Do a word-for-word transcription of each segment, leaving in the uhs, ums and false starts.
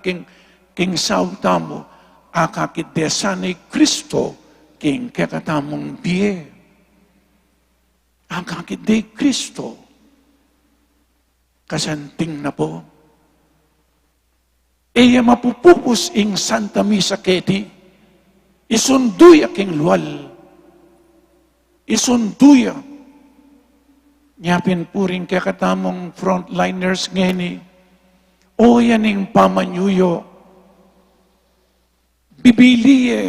king, king saut tamu, akakit de sana i Kristo king kekatamung bie. Akakit de i Kristo. Kasanting na pu, e ya mapupupus ing Santa Misa keti, isundu ya king lual, isundu ya. Nya pin pu ring kekatamung frontliners ngeni, o yan ing pamanyuyu, bibili ye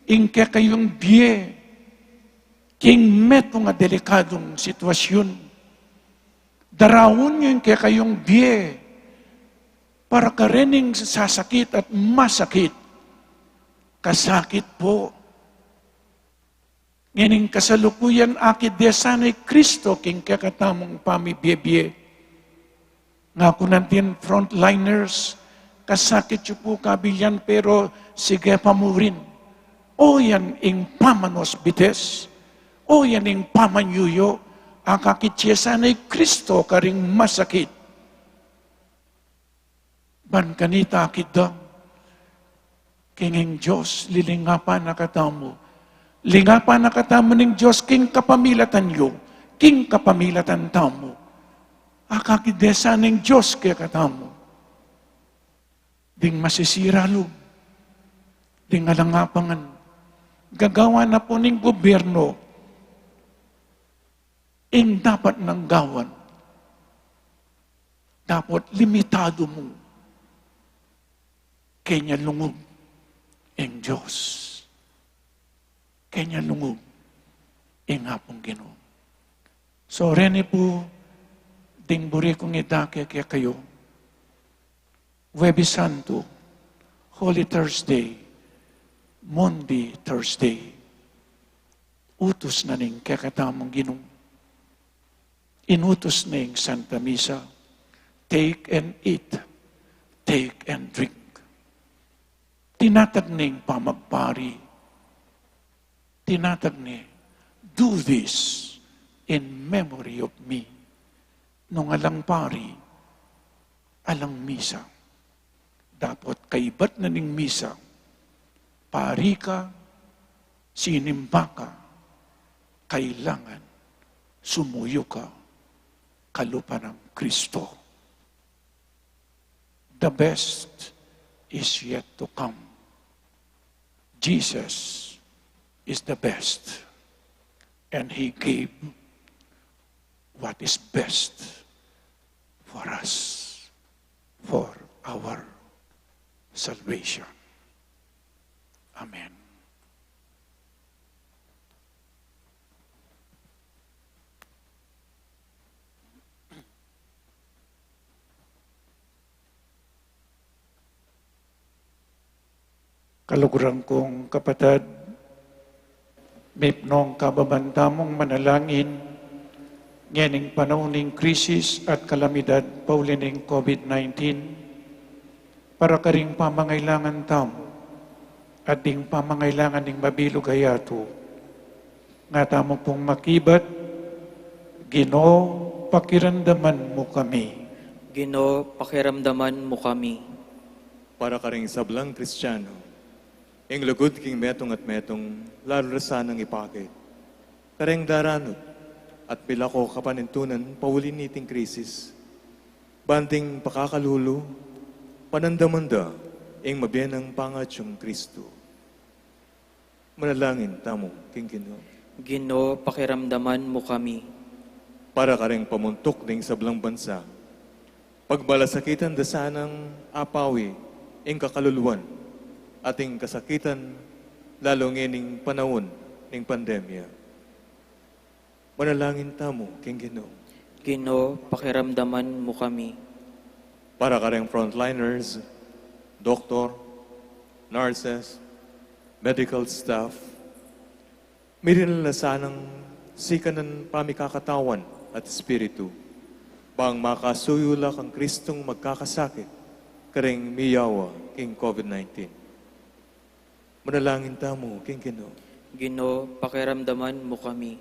ing kekayung bie king metung a delikadung sitwasyun. Daraun yu ing kekayung bie para karening sasakit at masakit. Kasakit pu. Ngening kasalukuyan akit de sana i Kristo king kekatamung pamibie-bie. Nga ku nandin frontliners, kasakit yu pu kabilyan pero sige pa mu rin. O yan ing pamanusbites, o yan ing pamanyuyu, akakit ye sana i Kristo karing masakit. Ban kanita akit da, king ing Dios lilingapan na katamu. Lingapan na katamu ning Dios king kapamilatan yu, king kapamilatan tamu. Akakit de sana ning Dios kekatamu. Ding masisira lub, ding alang apangan. Gagawan na pu ning gobyerno ing dapat nang gawan. Dapot limitadu mu. Kenya lungub ing Dios. Kenya lungub ing Apung Ginu. So, reni pu ding buri kung idake kekayu. Huwebes Santo, Holy Thursday, Maundy Thursday, utus na ning kekatamung Ginu. Inutus ne ing Santa Misa, "Take and eat, take and drink." Tinatag ne ing pamagpari, tinatag ne, "Do this in memory of me." Nung alang pari, alang misa. Dapot kaibat na ning misa, pari ka, sinimba ka, kailangan sumuyu ka kalupa nang Kristo. The best is yet to come. Jesus is the best, and He gave what is best for us, for our salvation. Amen. Kaluguran kung kapatad, mipnong kababan tamung manalangin ngening panaun ning krisis at kalamidad pauli ning COVID nineteen, para karing pamangailangan tamu at ding pamangailangan ning mabilug a yatu. Nga tamu pung makibat, Ginu, pakiramdaman mu kami. Ginu, pakiramdaman mu kami. Para karing sablang Kristiano, ing lugud king metung at metung, lalu la sanang ipakit kareng daranup at milako kapanintunan pauli niting krisis, ban ding pakakalulu, panandaman da ing mabie nang pangatsung Kristu. Manalangin tamu king Ginu. Ginu, pakiramdaman mu kami. Para karing pamuntuk ning sablang bansa, pagmalasakitan da sanang apawi ing kakaluluan at ing kasakitan, lalu ngening panaun ning pandemya. Manalangin tamu king Ginu. Ginu, pakiramdaman mu kami. Para kareng frontliners, doktor, nurses, medical staff, mirin la sanang sikanan pamikakatawan at espiritu, bang makasuyu la kang Kristung magkakasakit kareng miyawa king COVID nineteen. Manalangin tamu king Ginu. Ginu, pakiramdaman mu kami.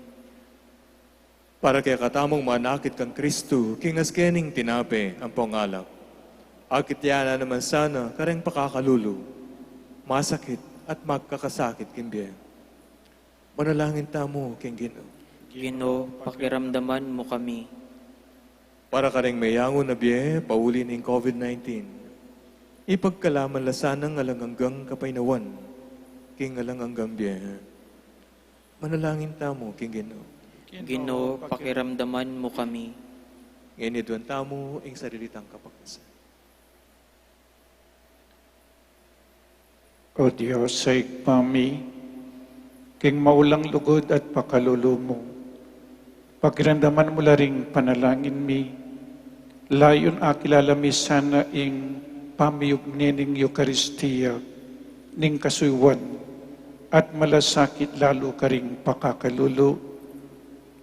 Para kekatamung manakit kang Kristu, kingas ke ning tinape ampong alak, Akit ya na naman sana kareng pakakalulu, masakit at magkakasakit king bie. Manalangin tamu king Ginu. Ginu, pakiramdaman mu kami. Para kareng meyangu na bie pauli ning COVID nineteen, ipagkalub mu la sanang alang anggang kapaynawan king alang anggang bie. Manalangin tamu king Ginu. Ginu, pakiramdaman mu kami. Ngeni aduan tamu ing sarili tang kapagnasan. O Dios a Ibpa mi, king maulang lugud at pakalulu mu, pakiramdaman mu la ring panalangin mi, layun akilala mi sana ing pamiyugne ning Eukaristia ning kasuyuan at malasakit lalu karing pakakalulu.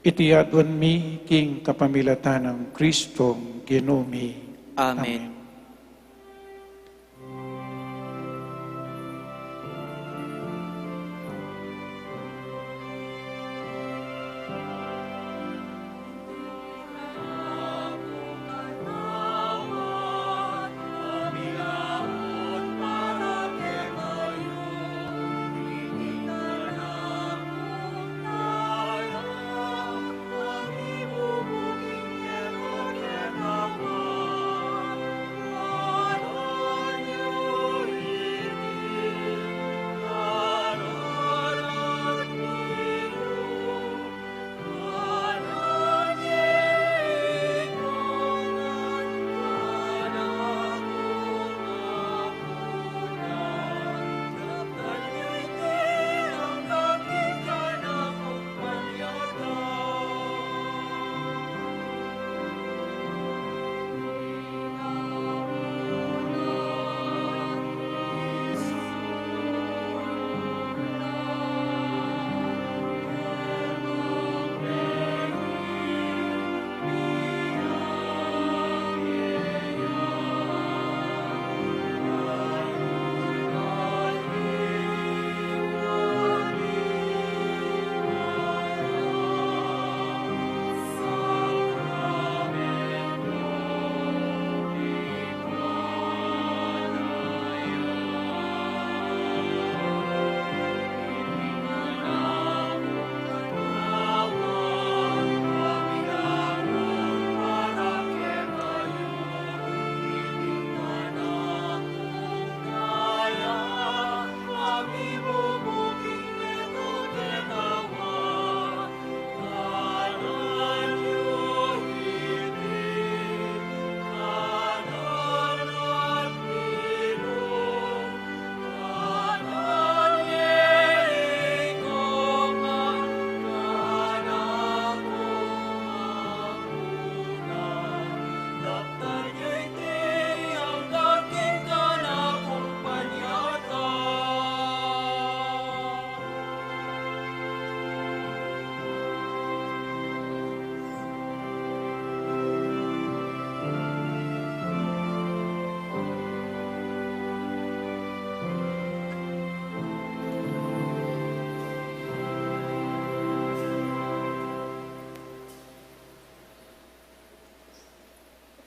Iti aduan mi king kapamilatan nang Kristong Ginu mi. Amen. Amen.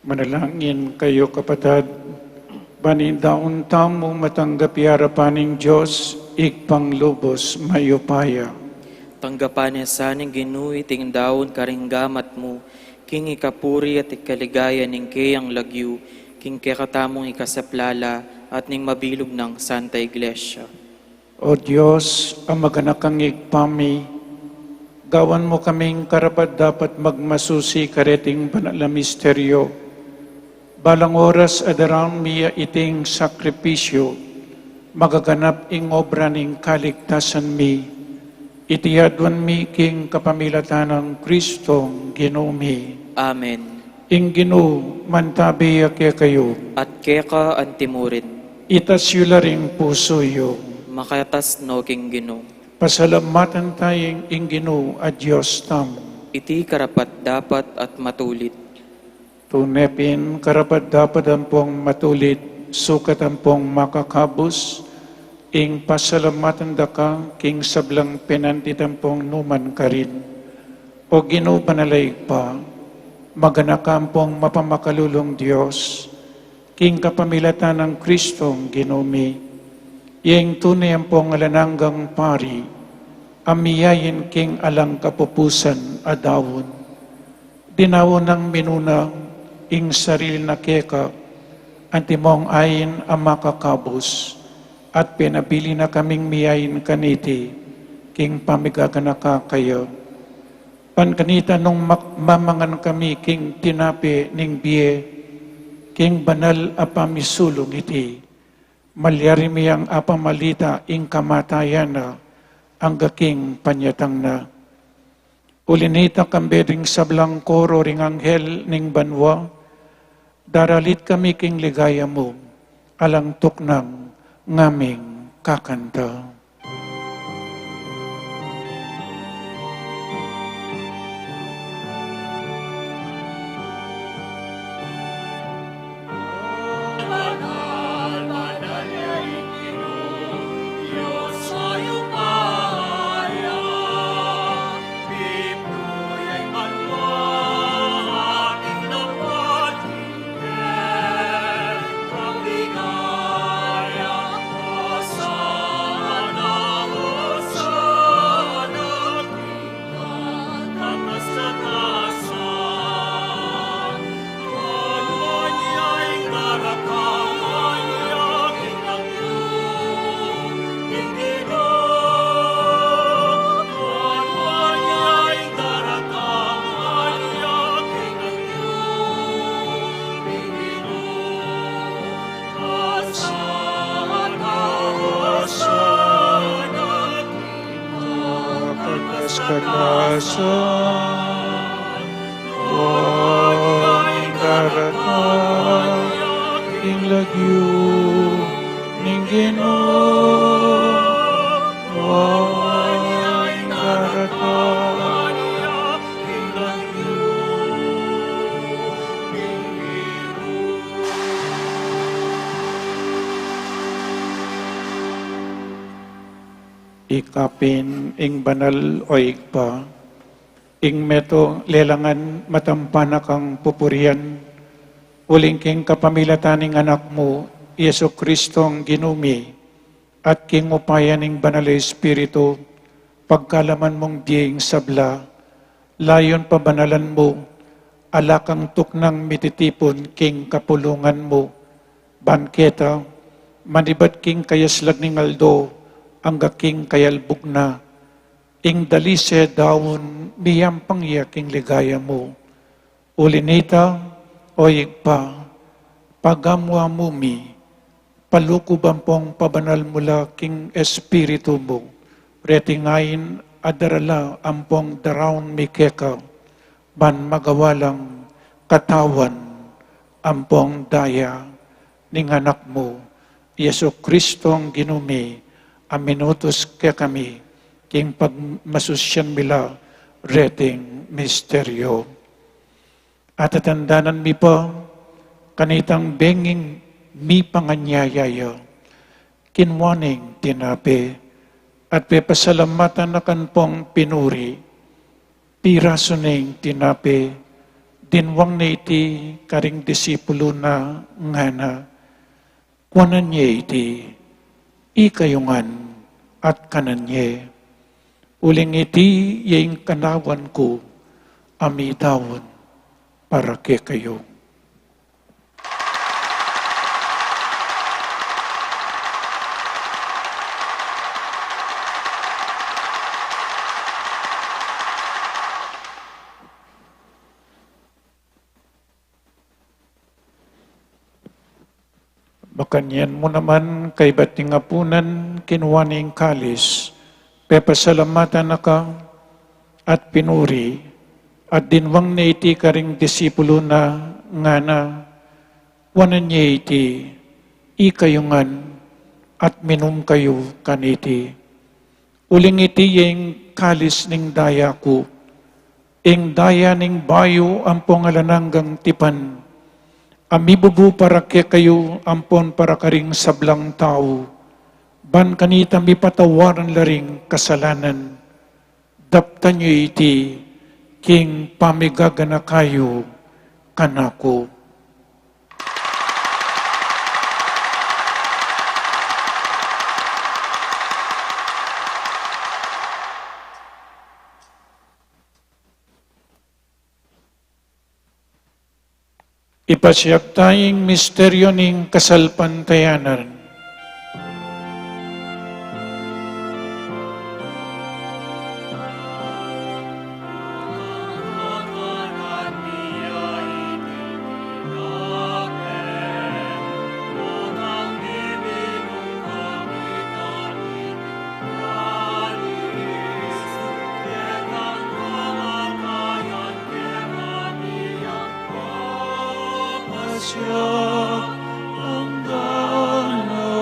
Manalangin kayu, kapatad, ban ing daun tamu matanggap ya arapan ning Dios, Ibpang lubus mayupaya. Tanggapan na sa ning Ginu iting daun karing gamat mu, king ikapuri at ikaligaya ning keyang lagyu, king kekatamung ikasaplala at ning mabilug nang Santa Iglesia. O Dios, a maganakang Ibpa mi, gawan mu kaming karapat-dapat magmasusi kareting banal a misteryo. Balang oras a daraun mi ya iting sakripisyu, magaganap ing obra ning kaligtasan mi. Iti aduan mi king kapamilatan nang Kristong Ginu mi. Amen. Ing Ginu mantabi ya kekayu. At keka antimurin. Itas yu la ring pusu yu. Makatas no king Ginu. Pasalamatan taya ing Ginu a Dios tamu. Iti karapat-dapat at matulid. Tune pin karapat-dapat ampong matulid, sukat ampong makakabus, ing pasalamatan da ka king sablang penandit ampong numan karin. O Ginu, banal a Ibpa, maganaka ampong mapamakalulung Dios, King kapamilatan nang Kristong Ginu mi, ya ing tune ampong alang anggang pari, a miyain king alang kapupusan a daun. Dinaun nang minuna ing sarili na keka, antimong ain a makakabus, at penabilin na kaming miyain kaniti, king pamigaganaka kaya. Ban kanita nung mak-, mamangan kami king tinape ning bie, king banal a pamisulung iti, malyari mi yang apamalita ing kamatayan na, angga king panyatang na. Uli nita kambe ding sablang koro ring anghel ning banua, daralit kami king ligaya mu, alang tuknang ngaming kakanta. Katasan, wa ing daratang king lagyu ning Ginu, wa ing daratang king lagyu ning Ginu. Ikapin ing banal, o Ibpa, ing metung lelangan matampan na kang pupurian, uling king kapamilatan ning Anak mu, Jesu Kristong Ginu mi, at king upaya ning Banal a Espiritu, pagkalaman mung bie ing sabla, layun pabanalan mu, ala kang tuknang mititipun king kapulungan mu, ban keta, manibat king kayaslag ning aldo, angga king kayalbug na, ing dalise daun miyampang ya king ligaya mu. Uli nita, o Ibpa, pagamu-amu mi, palukub ampong pabanal mu la king Espiritu mu, reti ngeni a darala ampong daraun mi keka, ban magawa lang katawan ampong daya ning Anak mu, Jesu Kristong Ginu mi, a minutus kekami, king pagmasusyan mi la reting misteryo. Atatandanan mi pa, kanitang benging mipanganyaya ya, kinua ne ing tinape, at pepasalamatan na ka pong pinuri, pirasu ne ing tinape, dinwang ne iti karing disipulu na, ngana, kuanan ye iti, ikayu ngan, at kanan ye. Uling iti ya ing katawan ku, a midaun para kekayu. Makanyan mu naman, kaybat ning apunan, kinua ne ing kalis, pepasalamatan na ka, at pinuri, at dinwang ne iti karing disipulu na, ngana, kuanan ye iti, ikayu ngan, at minum kayu kaniti. Uling iti ya ing kalis ning daya ku, ing daya ning bayu ampong alang anggang tipan, a mibubu para kekayu ampon para karing sablang tau, ban kanita mipatawaran la ring kasalanan. Daptan yu iti king pamigaganaka yu kanaku. Ipasiag ta ing misteryu ning kasalpantayanan. Siya ang gana,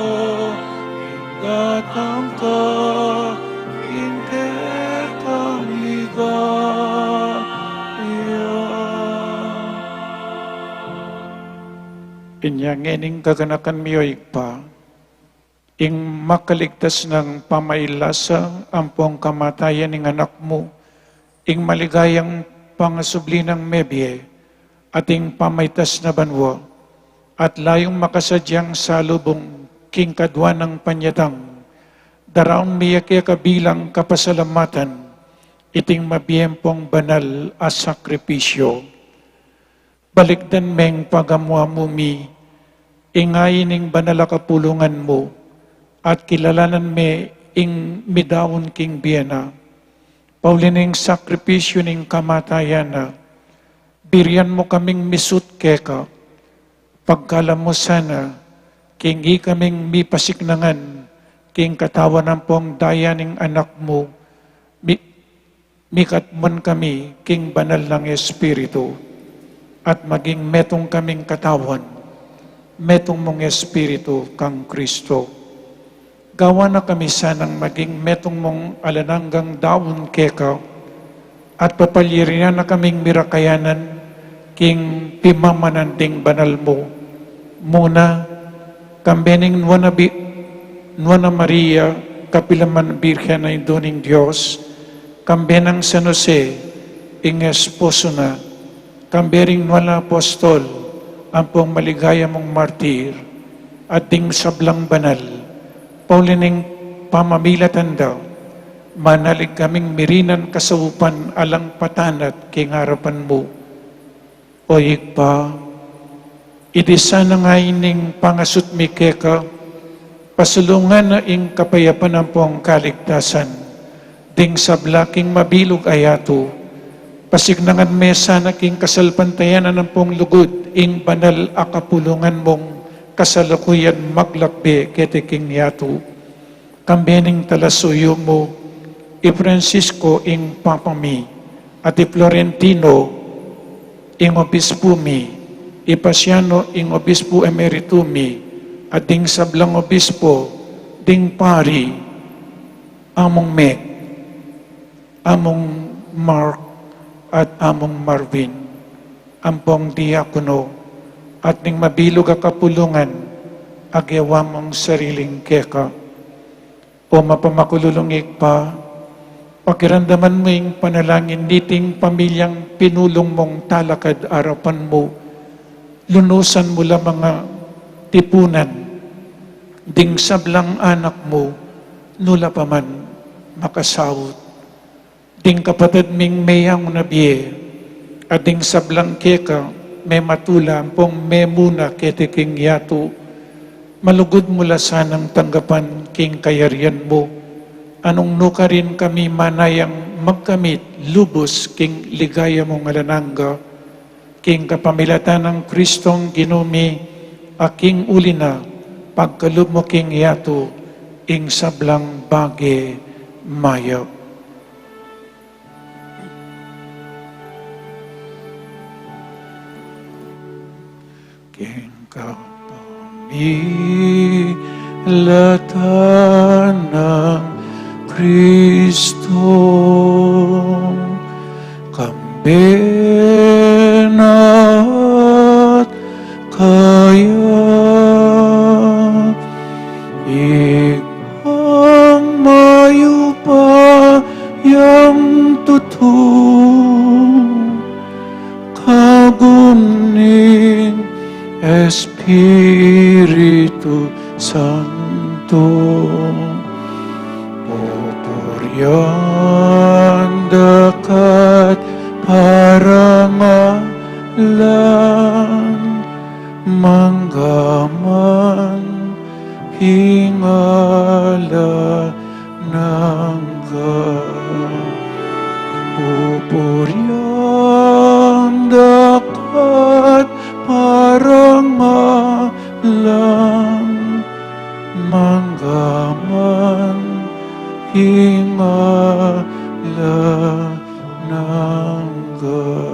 ing datang ka, ing kekang ligaya. Inya ngening kaganakan mi, o Ibpa, ing makaligtas nang pamailasa ampong kamatayan ning Anak mu, ing maligayang pangasubli nang mebie, at ing pamaitas na banua, at layung makasadyang salubung king kadua nang panyatang, daraun mi ya keka bilang kapasalamatan iting mabie ampong banal a sakripisyu. Balikdan meng pagamu-amu mi ing ain ning banal a kapulungan mu, at kilalanan me ing midaun king bie na. Pauli ning sakripisyu ning kamatayan na, birian mu kaming misut keka, pagkalam mu sana, king ikaming mipasiknangan king katawan ampong daya ning Anak mu, mi-, mikatmuan kami king banal nang Espiritu, at maging metung kaming katawan, metung mung Espiritu kang Kristo. Gawa na kami sanang maging metung mung alang anggang daun keka, at papalyarian na kaming mirakayanan king pimamanan ding banal mu. Muna, kambe ning Nuan a Bi-, Nuan a Maria, kapilan man Birhen a Indu ning Dios, kambe nang San Jose, ing esposo na, kambe ring nuan a apostol, ampong maligaya mung martir, at ding sablang banal, pauli ning pamamilatan da, manalig kaming mirinan kasaupan alang patanat king arapan mu. O Ibpa, iti sana ing ain ning pangasut mi keka, pasulungan na ing kapayapan ampong kaligtasan ding sabla king mabilug a yatu. Pasiknangan me sana king kasalpantayanan ampong lugud ing banal a kapulungan mung kasalukuyan maglakbe keti king yatu. Kambe ning talasuyu mu, i Francisco ing Papa mi, at i Florentino ing obispu mi, i Pasiano ing obispu emeritu mi, at ding sablang obispo, ding pari, Among Meg, Among Mark, at Among Marvin, ampong diakono, at ning mabilug a kapulungan a gewa mung sariling keka. O mapamakalulung Ibpa, pakiramdaman mu ing panalangin niting pamilyang pinulung mung talakad arapan mu, lunusan mu la mang tipunan ding sablang anak mu, nu la pa man makasaut. Ding kapatad ming meyangu na bie, at ding sablang keka mematula ampong memuna keti king yatu, malugud mu la sanang tanggapan king kayarian mu, nung nukarin kami manayang magkamit lubus king ligaya mung alang angga, king kapamilatan nang Kristong Ginu mi, a king uli na, pagkalub mu king yatu ing sablang bage mayap. King kapamilatan nang Kristo, kambe na at kaya, Ibpang mayupayang tutu, kagum ning Espiritu Santo, pupurian da ka at parangalan, Manggaman king alang angga, pupurian da ka at parangalan, manggaman king alang angga.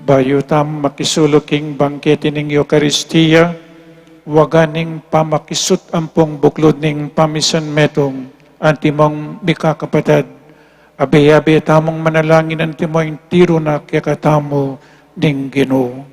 Bayu tamu makisulu king bangkete ning Eukaristia, waga ning pamakisut ampong buklud ning pamisan metung, antimong mikakapatad, abe-abe tamung manalangin antimo ing tiru na kekatamu ning Ginu.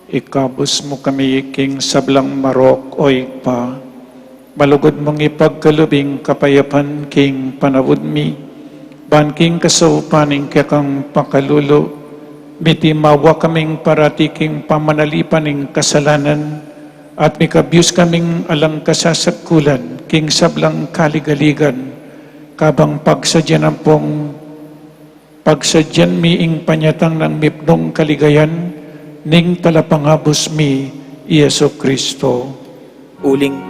Ikabus mu kami king sablang marok, O Ibpa. Malugud mung ipagkalub ing kapayapan king panaun mi, ban king kasaupan ning kekang pakalulu, mitimawa kaming parati king pamanalipan ning kasalanan, at mikabius kaming alang kasasagkulan king sablang kaligaligan, kabang pagsadyan ampong pagsadyan mi ing panyatang nang mipnung kaligayan ning Talapangabus mi, i Jesucristo. Uling.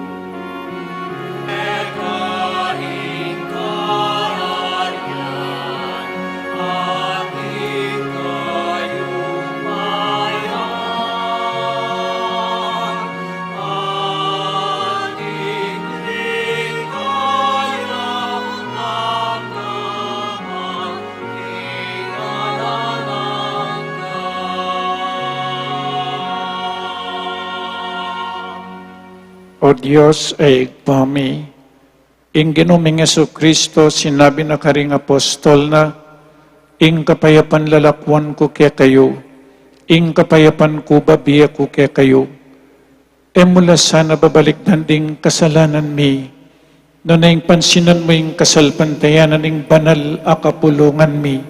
O Dios, Ibpa mi, ing Ginu ming Jesucristo, sinabi na karing apostol na, "Ing kapayapan lalakwan ku kekayu, ing kapayapan ku babie ku kekayu." E mu la sana babalikdan ding kasalanan mi, nune ing pansinan mu ing kasalpantayanan ning banal a kapulungan mi,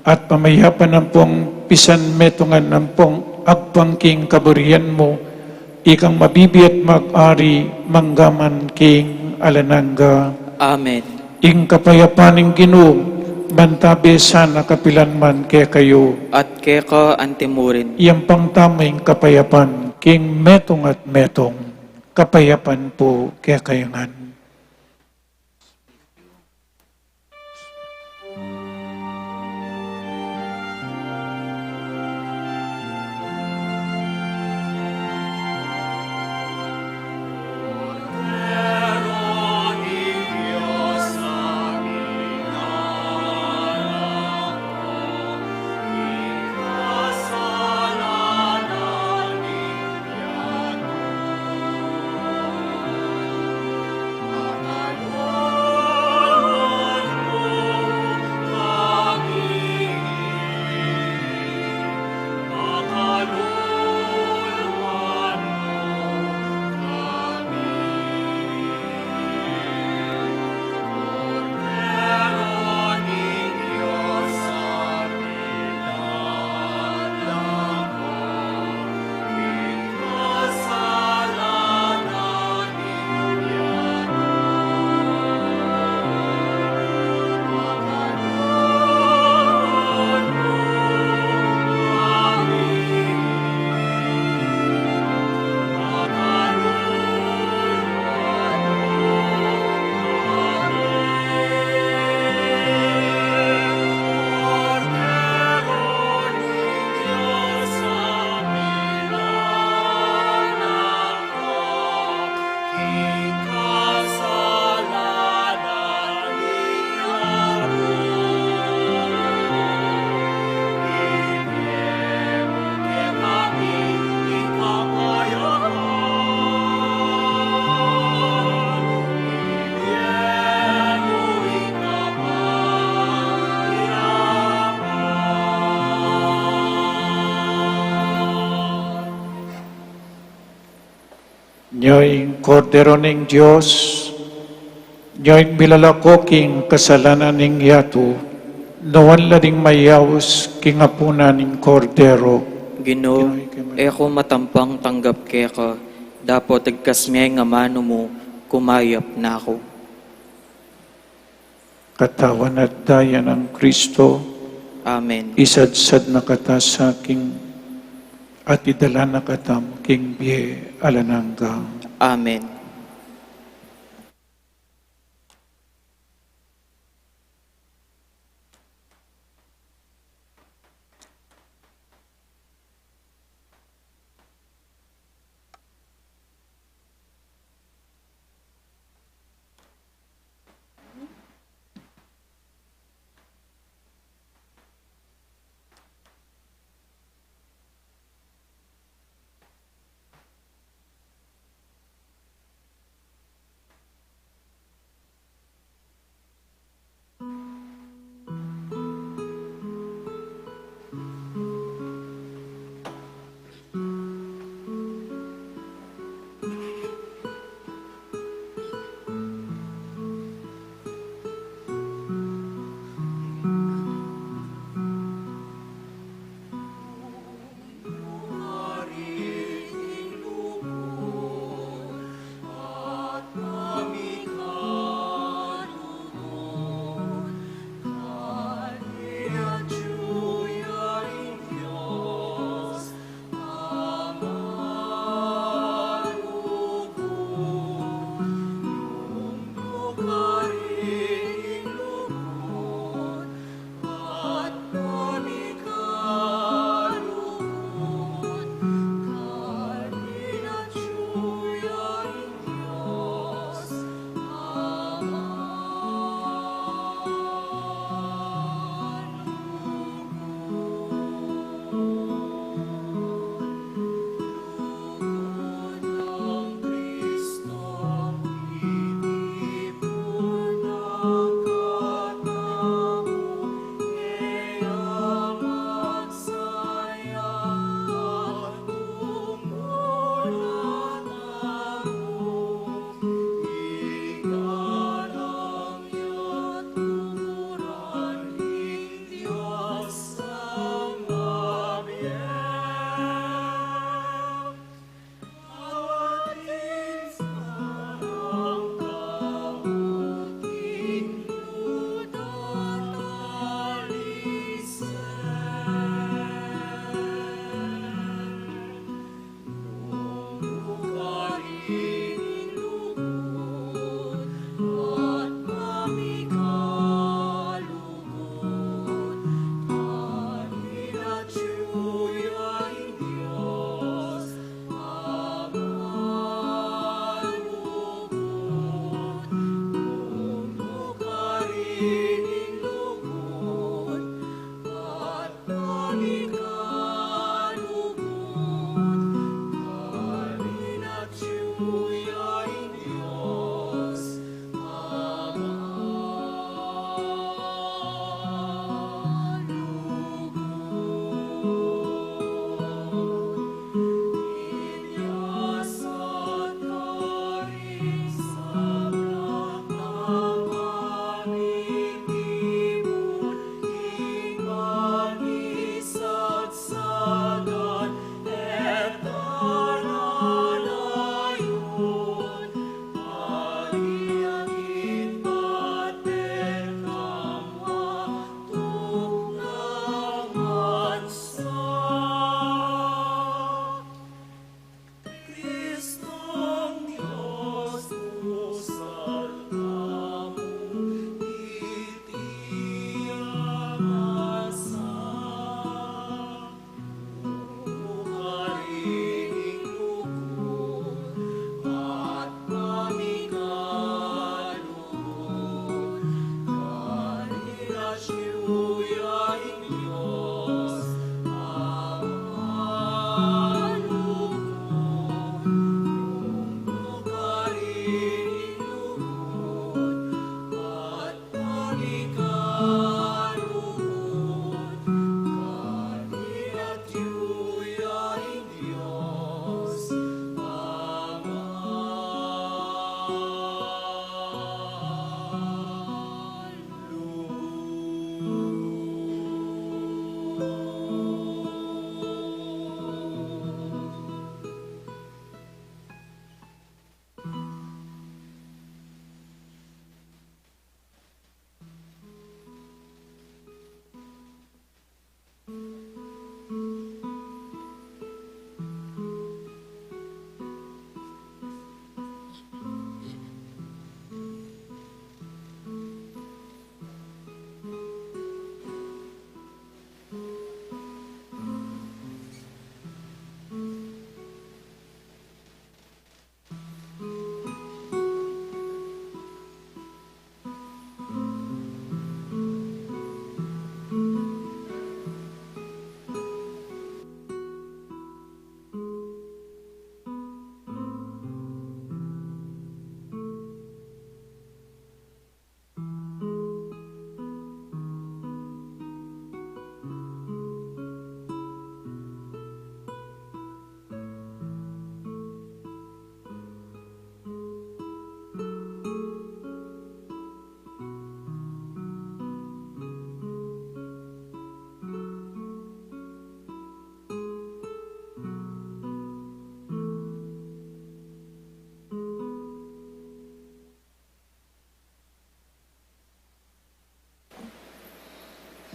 at pamayapan ampong pisan metungan ampong agpang king kaburian mu, ikang mabibie at mag-ari manggaman king alang angga. Amen. Ing kapayapan ning Ginu mantabe sana kapilan man kekayu. At keka antimurin. Iyampang tamu ing kapayapan king metung at metung. Kapayapan pu kekayu ngan. Nyo ing Kordero ning Dios, nyo ing milalako king kasalanan ning yatu, nuan la ding mayaus king apunan ning Kordero. Ginu, e ku matampang tanggap keka, dapot agkas me ing amanu mu, kumayap na ku. Katawan at daya nang Kristo. Amen. Isadsad na kata sa king at idala na katam king bie alang angga. Amen.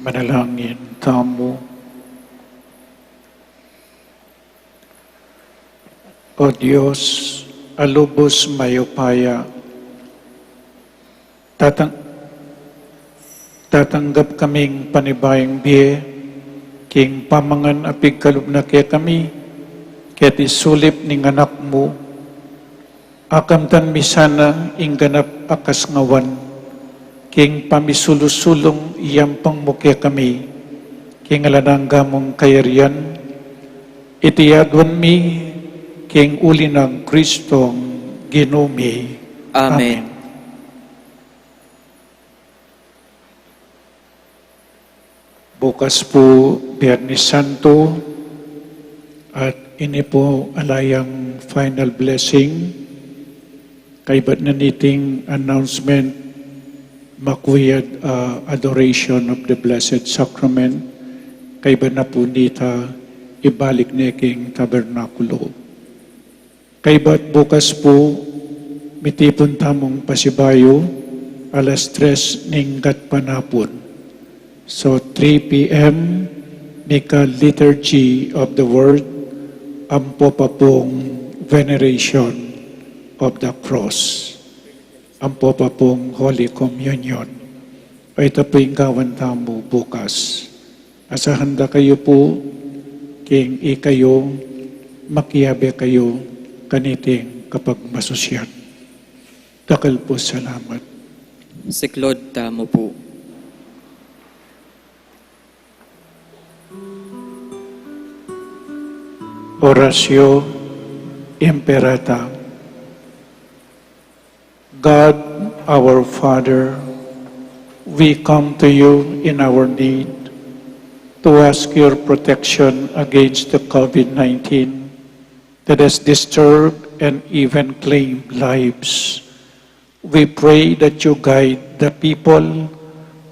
Manalangin tamu. O Dios, a lubus mayupaya, tatang-, tatanggap kaming panibayung bie king pamangan a pigkalub na kekami keti sulip ning Anak mu, a kamtan mi sana ing ganap a kasngawan king pamisulu-sulung iyampang mu kekami king alang angga mung kayarian. Iti aduan mi king uli nang Kristong Ginu mi. Amen. Amen. Bukas pu, Biernes Santo, at ini pu ala yang final blessing. Kaybat na niting announcement, makuyad, ah, adoration of the Blessed Sacrament. Kaybat na pu nita, ibalik ne king tabernakulo. Kaybat bukas pu, mitipun tamung pasibayu, alas tres ning gatpanapun. So, three P M, mika Liturgy of the Word, ampo pa pung Veneration of the Cross, ampo pa pung Holy Communion. Ita pu ing gawan tamu bukas. Asahan da kayu pu, king ikayu, makiabe kayu kaniting kapagmasusian. Dakal pu salamat. Siklaud tamu pu. Oratio Imperata. God, our Father, we come to you in our need to ask your protection against the COVID nineteen that has disturbed and even claimed lives. We pray that you guide the people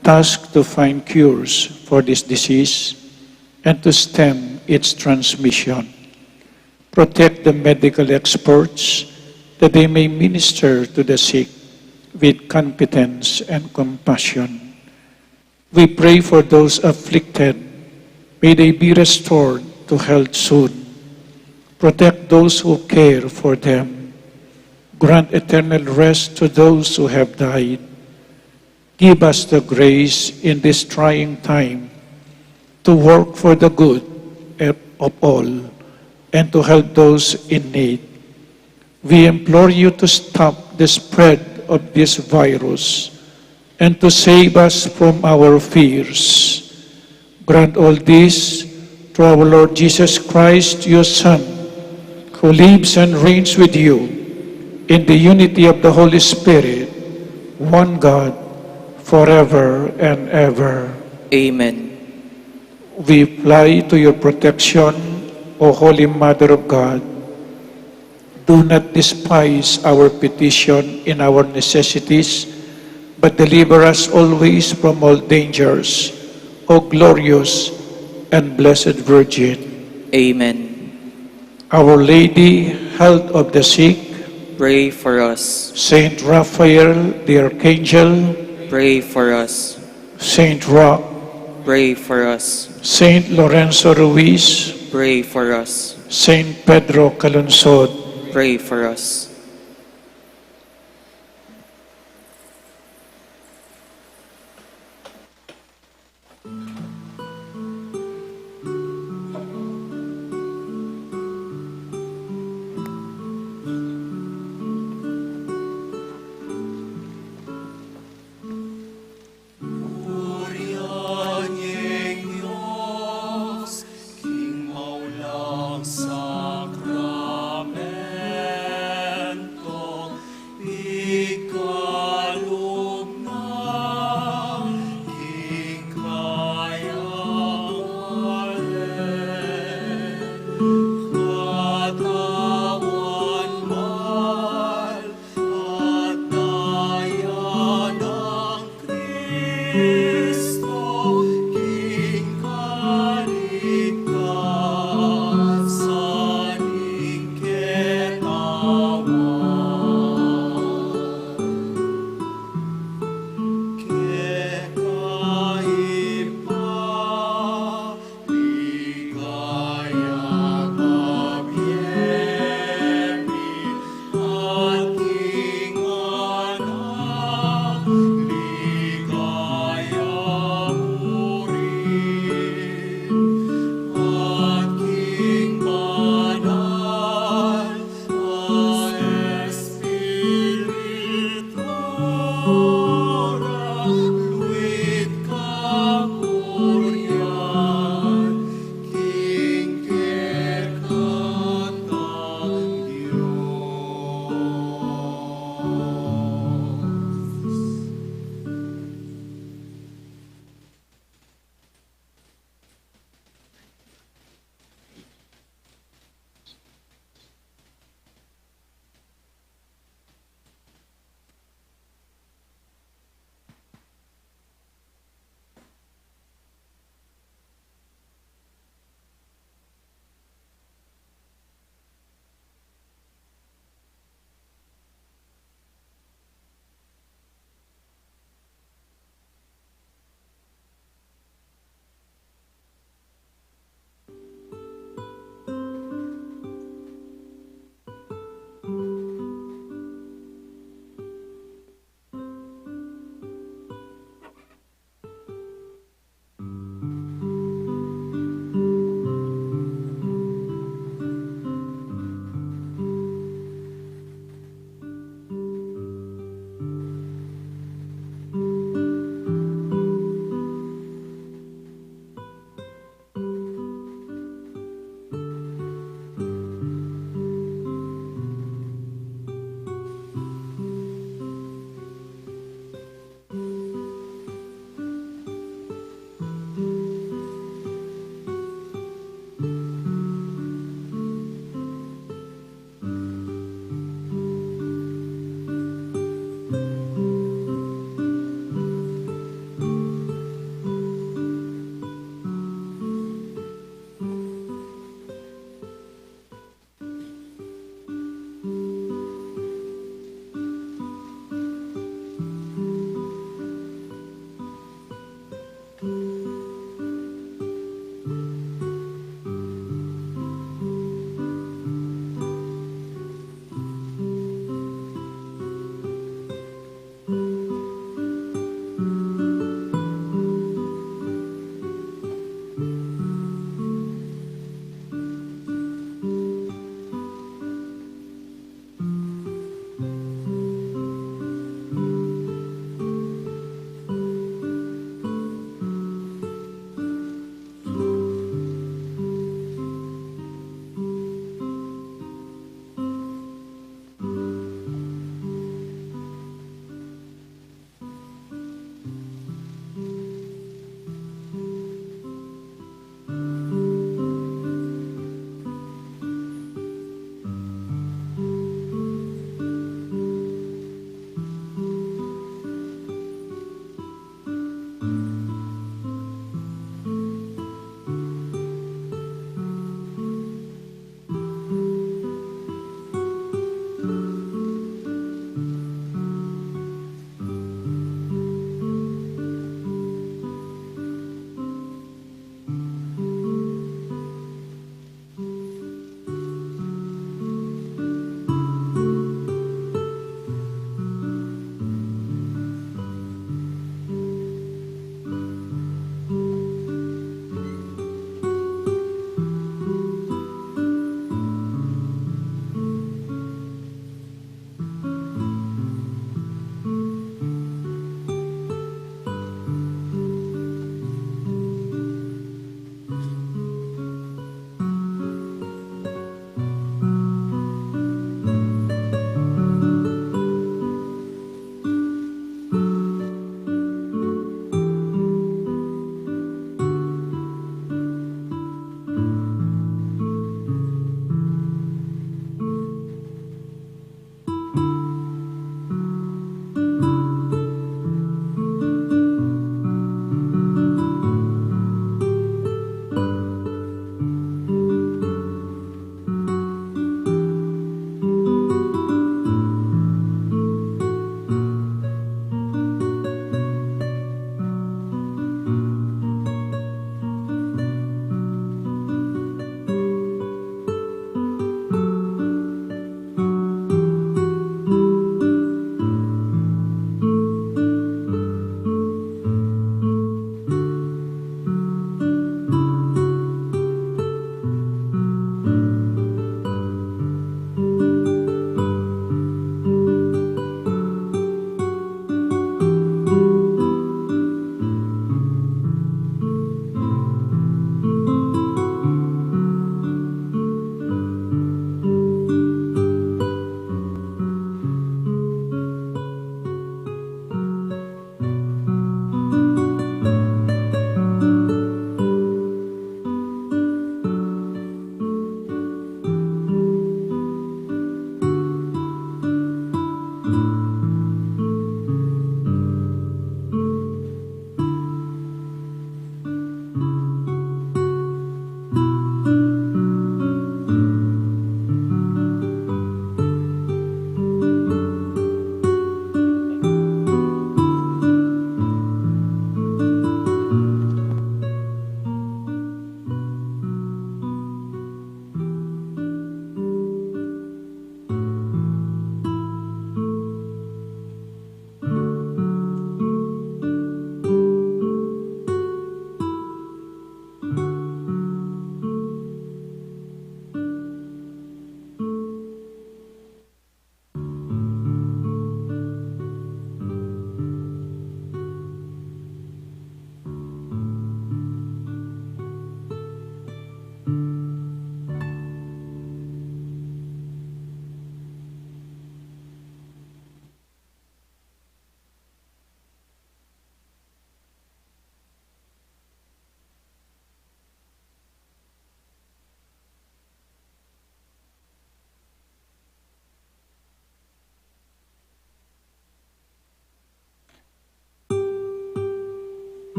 tasked to find cures for this disease and to stem its transmission. Protect the medical experts that they may minister to the sick with competence and compassion. We pray for those afflicted. May they be restored to health soon. Protect those who care for them. Grant eternal rest to those who have died. Give us the grace in this trying time to work for the good of all and to help those in need. We implore you to stop the spread of this virus and to save us from our fears. Grant all this through our Lord Jesus Christ, your Son, who lives and reigns with you in the unity of the Holy Spirit, one God, forever and ever. Amen. We fly to your protection, O Holy Mother of God. Do not despise our petition in our necessities, but deliver us always from all dangers, O glorious and blessed Virgin. Amen. Our Lady, Health of the Sick, pray for us. Saint Raphael the Archangel, pray for us. Saint Roch, pray for us. Saint Lorenzo Ruiz, pray for us. Saint Pedro Calungsod, pray for us.